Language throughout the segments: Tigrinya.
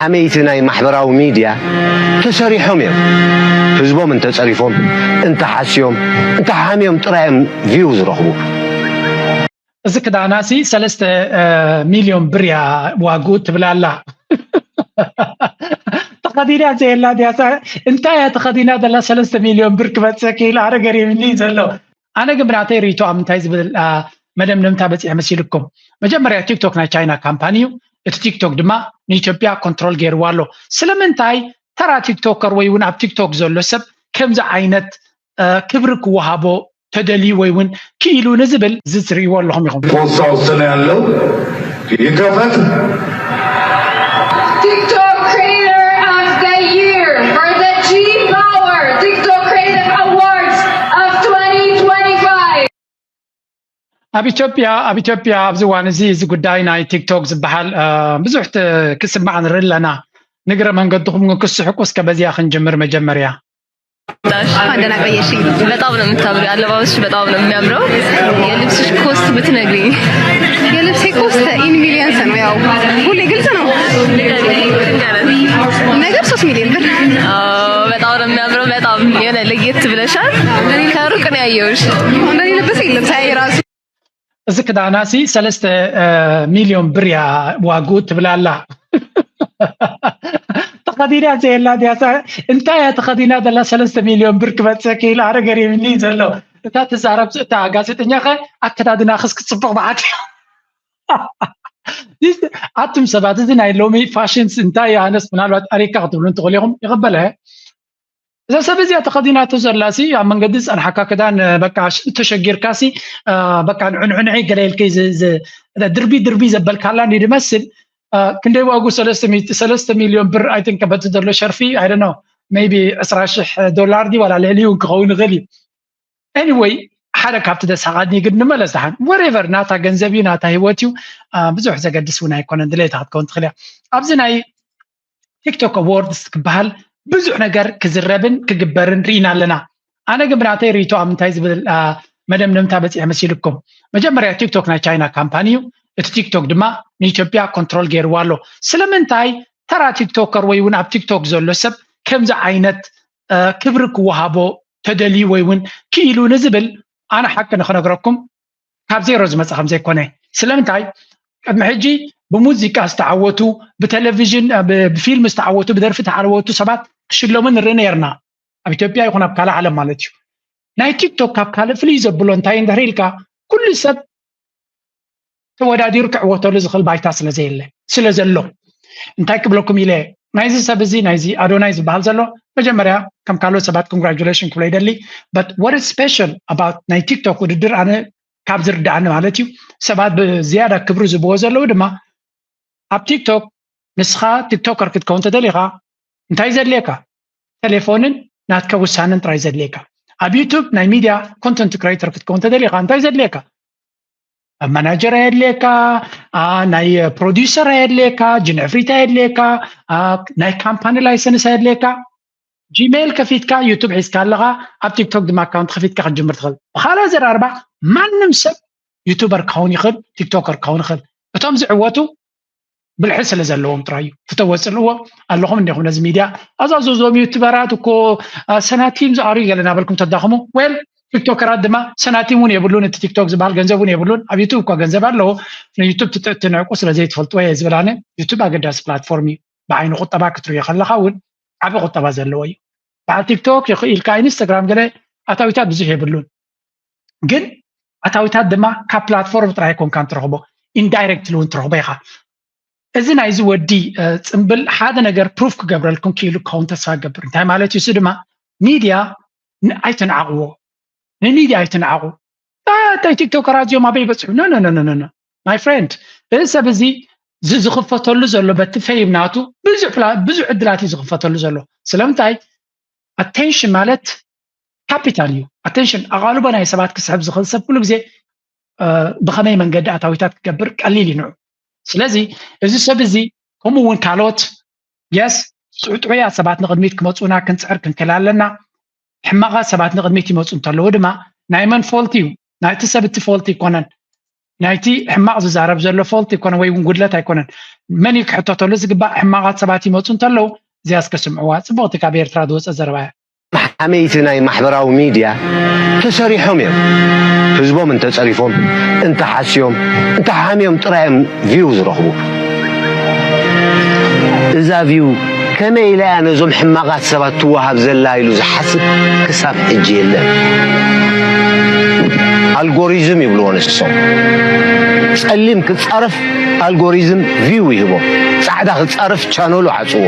ሓመይቲ ናይ ማሕበራዊ ሚድያ ተሰሪሖም እዮም። ህዝቦም እንተጸሪፎም፣ እንተሓስዮም፣ እንተሓምዮም ጥራይ እዮም ቪው ዝረኽቡ። እዚ ክዳናሲ ሰለስተ ሚልዮን ብር እያ ዋግኡ ትብል ኣላ። ተኸዲና ዘየላ ድያ እንታይ እያ ተኸዲና ዘላ ሰለስተ ሚልዮን ብር ክበፀኪ ኢሉ ኣረ ገሪምኒ ዘሎ። ኣነ ግን ብናተይ ርእይቶ ኣብ ምንታይ ዝብል መደምደምታ በፂሐ መሲልኩም? መጀመርያ ቲክቶክ ናይ ቻይና ካምፓኒ እዩ። እቲ ቲክቶክ ድማ ንኢትዮጵያ ኮንትሮል ገይርዋ ኣሎ። ስለምንታይ ተራ ቲክቶከር ወይ እውን ኣብ ቲክቶክ ዘሎ ሰብ ከምዚ ዓይነት ክብሪ ክወሃቦ ተደልዩ ወይ እውን ክኢሉ ንዝብል እዚ ትርእይዎ ኣለኹም ኢኹም። ፖስታ ውስጥ ነው ያለው። ይከፈት። TikTok Creator of the Year for the G Power TikTok Creative Awards of twenty twenty-five. ኣብ ኢትዮጵያ ኣብ ኢትዮጵያ ኣብዚ እዋን እዚ እዚ ጉዳይ ናይ ቲክቶክ ዝበሃል ብዙሕ ክስማዕ ንርኢ ኣለና። ንግረ መንገድኹም ግን ክስሕቁ እስከ በዚያ ክንጅምር መጀመርያ። ደህና ቆየሽ። በጣም ነው የምታምሪ። አለባበስሽ በጣም ነው የሚያምረው። የልብስሽ ኮስት ብትነግሪኝ። የልብሴ ኮስት ኢን ሚሊየንስ ነው። ያው ሁሌ ግልጽ ነው። ነገር ሶስት ሚሊዮን ብር። በጣም ነው የሚያምረው። በጣም የሆነ ለየት ብለሻል። ከሩቅ ነው ያየሁሽ። እንደኔ ልብስ የለም ሳይ ራሱ እዚ ክዳናሲ ሰለስተ ሚልዮን ብር እያ ዋግኡ ትብል ኣላ። ተኸዲና ዘየላ ድያ እንታይ እያ ተኸዲና ዘላ ሰለስተ ሚልዮን ብር ክበፅሕ ክኢሉ ኣረ ገሪምኒ ዘሎ። እታ ትዛረብ እታ ጋዜጠኛ ከ ኣከዳድናኽስ ክፅብቕ ብዓት። ኣቱም ሰባት እዚ ናይ ሎሚ ፋሽንስ እንታይ ኣነስ ምናልባት ኣሪካ ክትብሉ እንትኽእሉ ኢኹም ይቕበለ። እዛ ሰብ እዚኣ ተኸዲናቶ ዘላ ሲ ኣብ መንገዲ ዝጸንሓካ ክዳን በቃ ተሸጊርካ ሲ በቃ ንዕንዕንዒ ገለ ኢልከ ድርቢ ድርቢ ዘበልካላ እንዲ ድመስል ክንደይ ዋጉ ሰለስተ ሚልዮን ብር ኣይትን ከበቲ ዘሎ ሸርፊ ኣይደኖ maybe ዕስራ ሽሕ ዶላር ዲ ዋላ ልዕሊኡ ክኸውን ይኽእል እዩ። Anyway ሓደ ካብቲ ደሳቓኒ ግን ንመለስ ደሓን whatever ናታ ገንዘብ እዩ ናታ ህይወት እዩ። ብዙሕ ዘገድስ እውን ኣይኮነን ድሌታ ክትከውን ትኽእል እያ። ኣብዚ ናይ ቲክቶክ ኣዋርድስ ክበሃል ብዙሕ ነገር ክዝረብን ክግበርን ርኢና ኣለና። ኣነ ግን ብናተይ ርእይቶ ኣብ ምንታይ ዝብል መደምደምታ በፂሐ መሲልኩም? መጀመርያ ቲክቶክ ናይ ቻይና ካምፓኒ እዩ። እቲ ቲክቶክ ድማ ንኢትዮጵያ ኮንትሮል ገይርዋ ኣሎ። ስለምንታይ ተራ ቲክቶከር ወይ እውን ኣብ ቲክቶክ ዘሎ ሰብ ከምዚ ዓይነት ክብሪ ክወሃቦ ተደልዩ ወይ እውን ክኢሉ ንዝብል ኣነ ሓቂ ንክነግረኩም ካብ ዜሮ ዝመፀ ከም ዘይኮነ። ስለምንታይ ቅድሚ ሕጂ ብሙዚቃ ዝተዓወቱ ብቴሌቪዥን ብፊልም ዝተዓወቱ ብደርፊ ዝተዓወቱ ሰባት ክሽለሙ ንርኢ ነርና ኣብ ኢትዮጵያ ይኹን ኣብ ካልእ ዓለም ማለት እዩ። ናይ ቲክቶክ ካብ ካልእ ፍልይ ዘብሎ እንታይ እንድሕር ኢልካ ኩሉ ሰብ ተወዳዲሩ ክዕወተሉ ዝኽእል ባይታ ስለዘየለ ስለዘሎ እንታይ ክብለኩም ኢለ ናይዚ ሰብ እዚ ናይዚ ኣዶናይ ዝበሃል ዘሎ መጀመርያ ከም ካልኦት ሰባት congratulation ክብሎ ይደሊ። But what is special about ናይ ቲክቶክ ውድድር ኣነ ካብ ዝርዳኣኒ ማለት እዩ ሰባት ብዝያዳ ክብሪ ዝብዎ ዘለዉ ድማ ኣብ ቲክቶክ ንስኻ ቲክቶከር ክትከውን ተደሊኻ እንታይ ዘድልየካ? ቴሌፎንን ናትካ ውሳነን ጥራይ ዘድልየካ። ኣብ ዩቱብ ናይ ሚድያ ኮንተንት ክሬተር ክትከውን ተደሊኻ እንታይ ዘድልየካ? ማናጀር ኣየድልየካ፣ ናይ ፕሮዲውሰር ኣየድልየካ፣ ጅንዕፍሪት ኣየድልየካ፣ ናይ ካምፓኒ ላይሰንስ ኣየድልየካ። ጂሜይል ከፊትካ ዩቱብ ሒዝካ ኣለኻ ኣብ ቲክቶክ ድማ ኣካውንት ከፊትካ ክትጅምር ትኽእል። ብኻልእ ኣዘራርባ ማንም ሰብ ዩቱበር ክኸውን ይኽእል፣ ቲክቶከር ክኸውን ይኽእል። እቶም ዝዕወቱ ብልሒ ስለ ዘለዎም ጥራይ እዩ። ፍተወፅልዎ ኣለኹም እንዲኹም ነዚ ሚድያ ኣዛዘዞም ዩቱበራት እኮ ሰናቲም ዝኣሩ ገለ ናበልኩም ተዳኽሙ። ዌል ቲክቶከራት ድማ ሰናቲም እውን የብሉን። እቲ ቲክቶክ ዝበሃል ገንዘብ እውን የብሉን። ኣብ ዩቱብ እኳ ገንዘብ ኣለዎ። ንዩቱብ ትንዕቁ ስለ ዘይትፈልጥዎ እየ ዝብል ኣነ። ዩቱብ ኣገዳሲ ፕላትፎርም እዩ። ብዓይኒ ቁጠባ ክትሪኦ ከለኻ እውን ዓቢ ቁጠባ ዘለዎ እዩ። በዓል ቲክቶክ ይኽእል ኢልካ ኢንስታግራም ገለ ኣታዊታት ብዙሕ የብሉን። ግን ኣታዊታት ድማ ካብ ፕላትፎርም ጥራይ ኣይኮንካን ትረኽቦ ኢንዳይሬክትሊ እውን ትረኽቦ ኢኻ። እዚ ናይዚ ወዲ ፅምብል ሓደ ነገር ፕሩፍ ክገብረልኩም ክኢሉ ክኸውን ተስፋ ገብር። እንታይ ማለት እዩ? እሱ ድማ ሚድያ ኣይትንዓቕዎ፣ ንሚድያ ኣይትንዓቑ። እንታይ ቲክቶከራት እዚኦም ኣበይ ይበፅሑ? ኖ ኖ ኖ ኖ my friend እዚ ሰብ እዚ ዝኽፈተሉ ዘሎ በቲ ፌም ናቱ ብዙሕ ዕድላት እዩ ዝኽፈተሉ ዘሎ። ስለምንታይ ኣቴንሽን ማለት ካፒታል እዩ። ኣቴንሽን ኣቓልቦ ናይ ሰባት ክስሕብ ዝኽእል ሰብ ኩሉ ግዜ ብኸመይ መንገዲ ኣታዊታት ክገብር ቀሊል እዩ ንዑ። ስለዚ እዚ ሰብ እዚ ከምኡ እውን ካልኦት የስ ጥዑያት ሰባት ንቕድሚት ክመፁና ክንፅዕር ክንክእል ኣለና። ሕማቓት ሰባት ንቕድሚት ይመፁ እንተለዉ ድማ ናይ መን ፎልት እዩ? ናይቲ ሰብ እቲ ፎልት ኣይኮነን። ናይቲ ሕማቕ ዝዛረብ ዘሎ ፎልት ይኮነ ወይ እውን ጉድለት ኣይኮነን። መን እዩ ክሕተተሉ ዝግባእ? ሕማቓት ሰባት ይመፁ እንተለዉ እዚኣ እስከ ስምዕዋ። ፅቡቕቲ ካብ ኤርትራ ዝወፀ ዘረባ እያ። ሓመይቲ ናይ ማሕበራዊ ሚድያ ተሰሪሖም እዮም። ህዝቦም እንተፀሪፎም፣ እንተሓስዮም፣ እንተሓምዮም ጥራይ እዮም ቪው ዝረኽቡ። እዛ ቪው ከመይ ኢላ እያ ነዞም ሕማቓት ሰባት ትወሃብ ዘላ ኢሉ ዝሓስብ ክሳብ ሕጂ የለን። ኣልጎሪዝም ይብልዎ ንሶም። ጸሊም ክጻረፍ ኣልጎሪዝም ቪው ይህቦ፣ ጻዕዳ ክጻረፍ ቻነሉ ዓጽዎ።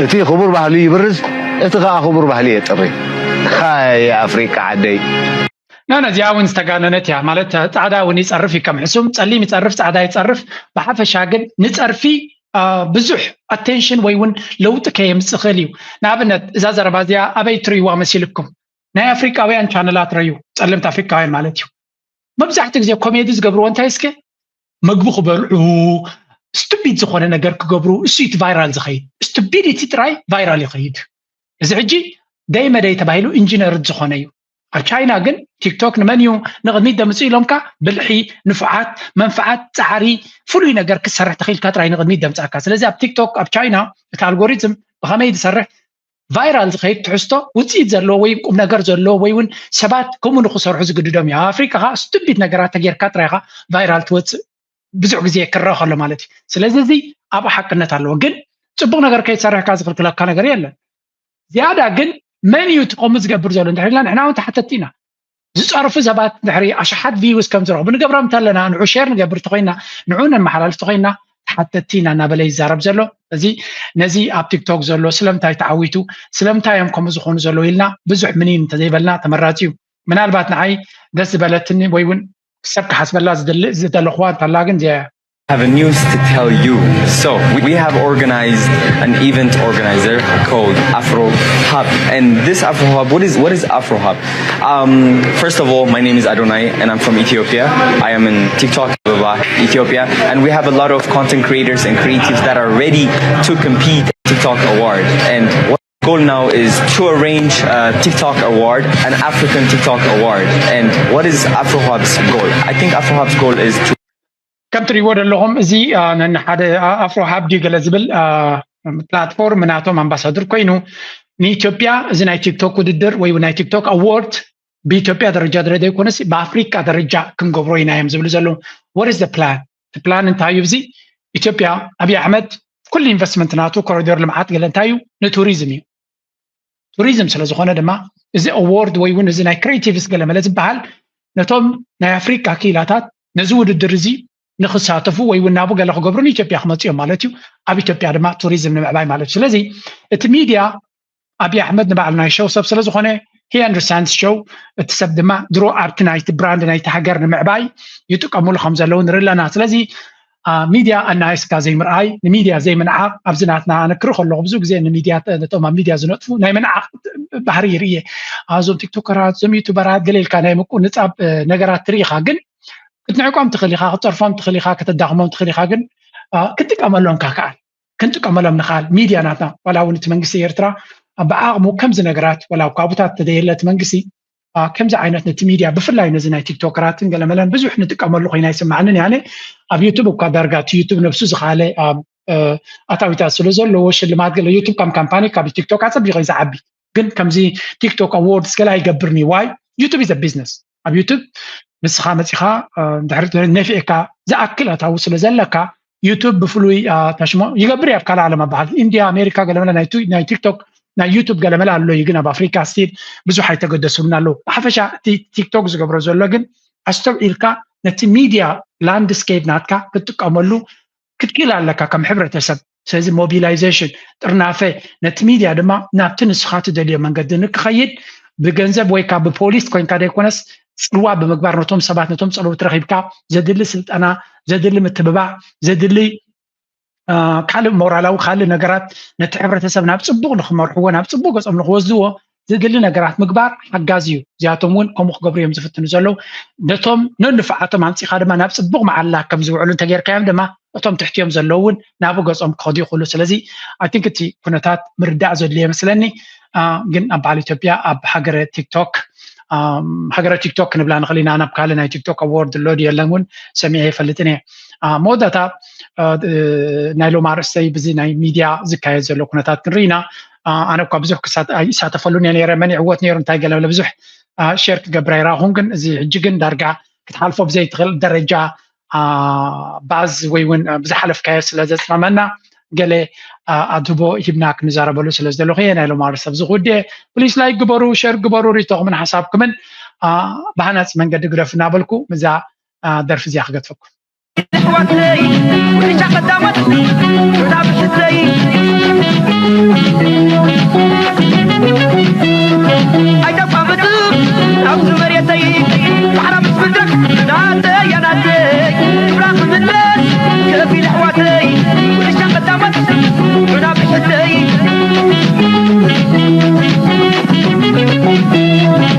እቲ ክቡር ባህሊ ይብርዝ፣ እቲ ከኣ ክቡር ባህሊ የጥሪ። ሃይ ኣፍሪቃ ዓደይ። ና ነዚኣ እውን ዝተጋነነት እያ ማለት ጻዕዳ እውን ይጸርፍ እዩ ከም ሕሱም ጸሊም ይጸርፍ ጻዕዳ ይጸርፍ። ብሓፈሻ ግን ንጸርፊ ብዙሕ ኣቴንሽን ወይ እውን ለውጢ ከየምፅእ ክእል እዩ። ንኣብነት እዛ ዘረባ እዚኣ ኣበይ ትርእይዋ መሲልኩም? ናይ ኣፍሪቃውያን ቻነላት ረዩ፣ ጸለምቲ ኣፍሪቃውያን ማለት እዩ። መብዛሕትኡ ግዜ ኮሜዲ ዝገብርዎ እንታይ እስከ መግቢ ክበልዑ፣ ስቱፒድ ዝኾነ ነገር ክገብሩ፣ እሱ እቲ ቫይራል ዝኸይድ። ስቱፒዲቲ ጥራይ ቫይራል ይኸይድ። እዚ ሕጂ ደይ መደይ ተባሂሉ ኢንጂነርድ ዝኾነ እዩ። ኣብ ቻይና ግን ቲክቶክ ንመን እዩ ንቕድሚት ደምፅእ ኢሎምካ? ብልሒ፣ ንፉዓት፣ መንፍዓት፣ ፃዕሪ፣ ፍሉይ ነገር ክትሰርሕ ተኽኢልካ ጥራይ ንቕድሚት ደምፅኣካ። ስለዚ ኣብ ቲክቶክ ኣብ ቻይና እቲ ኣልጎሪዝም ብኸመይ ዝሰርሕ ቫይራል ዝኸይድ ትሕዝቶ ውፅኢት ዘለዎ ወይ ቁም ነገር ዘለዎ ወይ እውን ሰባት ከምኡ ንክሰርሑ ዝግድዶም እዩ። ኣብ ኣፍሪቃ ከዓ ስቱፒድ ነገራት ተጌርካ ጥራይ ኢኻ ቫይራል ትወፅእ ብዙሕ ግዜ ክረአ ከሎ ማለት እዩ። ስለዚ እዚ ኣብኡ ሓቅነት ኣለዎ። ግን ፅቡቅ ነገር ከይትሰርሕካ ዝክልክለካ ነገር የለን። ዝያዳ ግን መን እዩ እቲ ከምኡ ዝገብር ዘሎ እንድሕር ኢልና ንሕና እውን ተሓተቲ ኢና። ዝፀርፉ ሰባት ድሕሪ ኣሽሓት ቪውስ ከም ዝረኽቡ ንገብሮም እንተለና ንዑ ሼር ንገብር ተኮይና ንዑ ነመሓላልፍ ተኮይና ተሓተቲ ኢና እናበለ ይዛረብ ዘሎ። እዚ ነዚ ኣብ ቲክቶክ ዘሎ ስለምንታይ ተዓዊቱ ስለምንታይ እዮም ከምኡ ዝኾኑ ዘለዉ ኢልና ብዙሕ ምኒን እንተዘይበልና ተመራፂ እዩ። ምናልባት ንዓይ ደስ ዝበለትኒ ወይ እውን ሰብ ክሓስበላ ዝደለኹዋ እንተላ ግን እዚኣ እያ። Have a news to tell you. So we have organized an event organizer called Afro Hub, and this Afro Hub, what is what is Afro Hub? Um, first of all, my name is Adonai, and I'm from Ethiopia. I am in TikTok, Ababa, Ethiopia, and we have a lot of content creators and creatives that are ready to compete at TikTok Award. And what goal now is to arrange a TikTok Award, an African TikTok Award. And what is Afro Hub's goal? I think Afro Hub's goal is to ከም ትሪእዎ ዘለኹም እዚ ሓደ ኣፍሮ ሀብ ድዩ ገለ ዝብል ፕላትፎርም ናቶም ኣምባሳደር ኮይኑ ንኢትዮጵያ እዚ ናይ ቲክቶክ ውድድር ወይ ናይ ቲክቶክ ኣዎርድ ብኢትዮጵያ ደረጃ ደረጃ ዘይኮነስ ብኣፍሪካ ደረጃ ክንገብሮ ኢና እዮም ዝብሉ ዘለዉ። What is the plan? እቲ ፕላን እንታይ እዩ? እዚ ኢትዮጵያ ኣብይ ኣሕመድ ኩሉ ኢንቨስትመንት ናቱ ኮሪዶር ልምዓት ገለ እንታይ እዩ? ንቱሪዝም እዩ። ቱሪዝም ስለ ዝኾነ ድማ እዚ ኣዎርድ ወይ እውን እዚ ናይ ክሬቲቭስ ገለመለ ዝበሃል ነቶም ናይ ኣፍሪካ ክኢላታት ነዚ ውድድር እዚ ንክሳተፉ ወይ እውን ናብኡ ገለ ክገብሩ ንኢትዮጵያ ክመፅኡ እዮም ማለት እዩ። ኣብ ኢትዮጵያ ድማ ቱሪዝም ንምዕባይ ማለት እዩ። ስለዚ እቲ ሚድያ ኣብይ ኣሕመድ ንባዕሉ ናይ ሸው ሰብ ስለ ዝኾነ he understands ሸው እቲ ሰብ ድማ ድሮ ኣብቲ ናይቲ ብራንድ ናይቲ ሃገር ንምዕባይ ይጥቀምሉ ከም ዘለዉ ንርኢ ኣለና። ስለዚ ሚድያ ኣናይስካ ዘይምርኣይ ንሚድያ ዘይምንዓቕ ኣብዚ ናትና ኣነ ክርኢ ከለኹ ብዙ ግዜ ንሚድያ ነቶም ኣብ ሚድያ ዝነጥፉ ናይ ምንዓቕ ባህሪ ይርእየ። እዞም ቲክቶከራት እዞም ዩቱበራት ገለ ኢልካ ናይ ምቁንፃብ ነገራት ትርኢ ኢኻ ግን ክትንዕቆም ትኽእል ኢኻ፣ ክትፀርፎም ትኽእል ኢኻ፣ ከተዳኽሞም ትኽእል ኢኻ ግን ክትጥቀመሎም ካከኣል ክንጥቀመሎም ንኽኣል ሚድያ ናትና ዋላ እውን እቲ መንግስቲ ኤርትራ ብዓቕሙ ከምዚ ነገራት ዋላ ካብታት ተደየለ እቲ መንግስቲ ከምዚ ዓይነት ነቲ ሚድያ ብፍላይ ነዚ ናይ ቲክቶከራትን ገለመለን ብዙሕ ንጥቀመሉ ኮይና ይስማዕንን ያነ ኣብ ዩቱብ እኳ ዳርጋ እቲ ዩቱብ ነብሱ ዝኻለ ኣታዊታት ስለ ዘለዎ ሽልማት ገለ ዩቱብ ከም ካምፓኒ ካብ ቲክቶክ ኣፀቢቑ እዩ ዝዓቢ ግን ከምዚ ቲክቶክ ኣዎርድስ ገለ ኣይገብርን እዩ ዋይ ዩቱብ is business ኣብ ዩቱብ ንስኻ መፂኻ ድሕሪ ነፊዕካ ዝኣክል ኣታዊ ስለ ዘለካ ዩቱብ ብፍሉይ ታሽሞ ይገብር ኣብ ካልእ ዓለም ኣበሃል ኢንድያ ኣሜሪካ ገለመለ ናይ ቲክቶክ ናይ ዩቱብ ገለመለ ኣሎ እዩ ግን ኣብ ኣፍሪካ ስቲል ብዙሕ ኣይተገደሱልና ኣለዉ ብሓፈሻ እቲ ቲክቶክ ዝገብሮ ዘሎ ግን ኣስተውዒልካ ነቲ ሚድያ ላንድስኬፕ ናትካ ክትጥቀመሉ ክትክእል ኣለካ ከም ሕብረተሰብ ስለዚ ሞቢላይዜሽን ጥርናፈ ነቲ ሚድያ ድማ ናብቲ ንስኻ ትደልዮ መንገዲ ንክኸይድ ብገንዘብ ወይ ካ ብፖሊስ ኮይንካ ዘይኮነስ ፅልዋ ብምግባር ነቶም ሰባት ነቶም ፀለውቲ ረኺብካ ዘድሊ ስልጠና ዘድሊ ምትብባዕ ዘድሊ ካልእ ሞራላዊ ካልእ ነገራት ነቲ ሕብረተሰብ ናብ ፅቡቅ ንክመርሕዎ ናብ ፅቡቅ ገፆም ንክወስድዎ ዝድሊ ነገራት ምግባር ሓጋዚ እዩ እዚኣቶም እውን ከምኡ ክገብሩ እዮም ዝፍትኑ ዘለዉ ነቶም ነንፍዓቶም ኣምፂኻ ድማ ናብ ፅቡቅ መዓላ ከም ዝውዕሉ እንተጌርካዮም ድማ እቶም ትሕትዮም ዘለዉ እውን ናብኡ ገፆም ክኸዱ ይኽእሉ ስለዚ I think እቲ ኩነታት ምርዳእ ዘድልዮ ይመስለኒ ግን ኣብ በዓል ኢትዮጵያ ኣብ ሃገረ ቲክቶክ ሃገረ ቲክቶክ ክንብላ ንኽእል ኢና። ናብ ካልእ ናይ ቲክቶክ ኣዋርድ ኣሎ ድዩ የለን እውን ሰሚዐ ኣይፈልጥን እየ። መወዳእታ ናይ ሎም ኣርእስተይ ብዚ ናይ ሚድያ ዝካየድ ዘሎ ኩነታት ክንርኢ ኢና። ኣነ እኳ ብዙሕ ኣይሳተፈሉን እየ ነይረ፣ መን ይዕወት ነይሩ እንታይ ገለ ብዙሕ ሸር ክገብር ኣይረኣኹን። ግን እዚ ሕጂ ግን ዳርጋ ክትሓልፎ ብዘይትኽእል ደረጃ ባዝ ወይ እውን ብዝሓለፍካዮ ስለ ዘፅመመና ገለ ኣድህቦ ሂብና ክንዛረበሉ ስለ ዝደለኹ እየ ናይ ሎም ኣርእስተ ኣብዚ ክውድእ። ፕሊስ ላይክ ግበሩ፣ ሸር ግበሩ፣ ሪቶኹምን ሓሳብኩምን ብሃናፂ መንገዲ ግደፉ እናበልኩ ምዛ ደርፊ እዚኣ ክገድፈኩም።